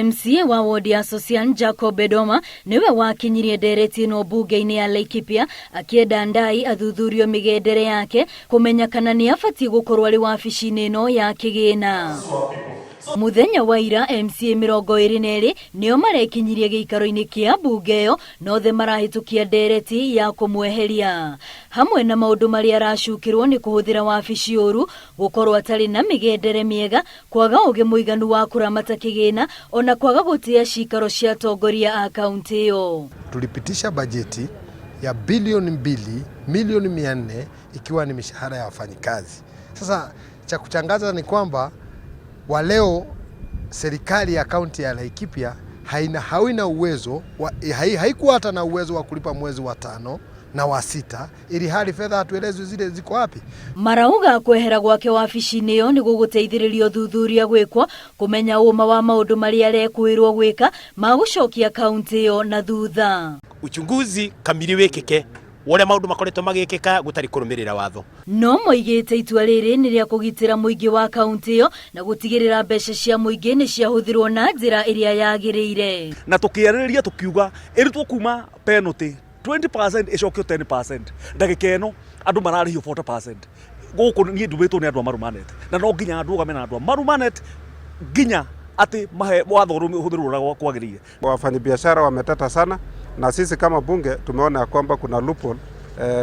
MCA wa wodi ya Sosian Jacob Edoma niwe wakinyirie ndereti ĩno mbunge-inĩ ya Laikipia akĩenda Ndai athuthurio mĩgendere yake kũmenya kana nĩ abatiĩ gũkorwo arĩ wabici-inĩ ĩno ya kĩgĩna. Mũthenya wa ira MCA 22 nĩo marekinyirie gĩikaro-inĩ kĩa mbunge ĩyo nothe marahĩtũkia ndereti ya kũmweheria hamwe na maũndũ marĩa aracukĩrwo nĩ kũhũthĩra wabici ũru, gũkorwo atarĩ na mĩgendere mĩega, kwaga ũgĩ mũiganu wa kũramata kĩgĩna ona kwaga gũtĩa cikaro cia atongoria a kaunti ĩyo. Tulipitisha bajeti ya 2 bilioni 400 milioni ikiwa ni mishahara ya wafanyikazi. Sasa cha kuchangaza ni kwamba wa leo serikali ya kaunti ya Laikipia haina haina uwezo haikuwa hata na uwezo wa kulipa mwezi wa tano na wa sita, ili hali fedha hatuelezwi zile ziko wapi. Marauga kwehera gwake wabici-inĩ ĩyo nĩ gũgũteithĩrĩria ũthuthuria gwĩkwo kũmenya ũma wa maũndũ marĩa arekwĩrwo gwĩka ma gũcokia kaunti ĩyo na thutha. Uchunguzi kamiri wikike ũrĩa maũndũ makoretwo magĩkĩka gũtarĩ kũrũmĩrĩra watho. No moigĩte itua rĩrĩ nĩ rĩa kũgitĩra mũingĩ wa kaunti ĩyo na gũtigĩrĩra mbeca cia mũingĩ nĩ ciahũthĩrwo na njĩra ĩrĩa yagĩrĩire. Na tukiarĩrĩria tukiuga ĩrutwo kuma penalty 20% ĩcokio 10%. Ndagĩka ĩno andũ mararĩhio 40%. Gũkũ niĩ ndumĩtwo nĩ andũ a Marumanet na no nginya ndũgame na andũ a Marumanet nginya atĩ mahe watho ũhũthĩrwo ũrĩa kwagĩrĩire. Wafanyabiashara wameteta sana, na sisi kama bunge tumeona ya kwamba kuna loophole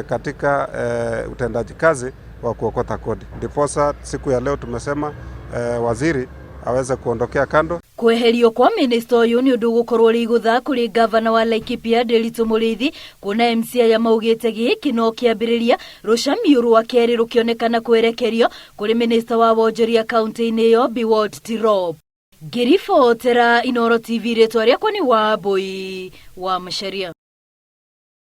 katika utendaji kazi wa kuokota kodi. Ndiposa siku ya leo tumesema waziri aweze kuondokea kando. Kweherio kwa minista ũyũ nĩ ũndũ ũgũkorwo ũrĩ igũtha kũrĩ ngavana wa Laikipia Nderitu Mũrĩithi, kuona MCA aya maugĩte gĩkĩ no kĩambĩrĩria rũcamiũ rwa kerĩ rũkĩonekana kwerekerio kũrĩ minista wa wonjoria kaunti-inĩ ĩyo Biwott Tirop. Ngĩribotera Inooro TV, rĩtwa rĩakwa nĩ Wambui wa Macharia.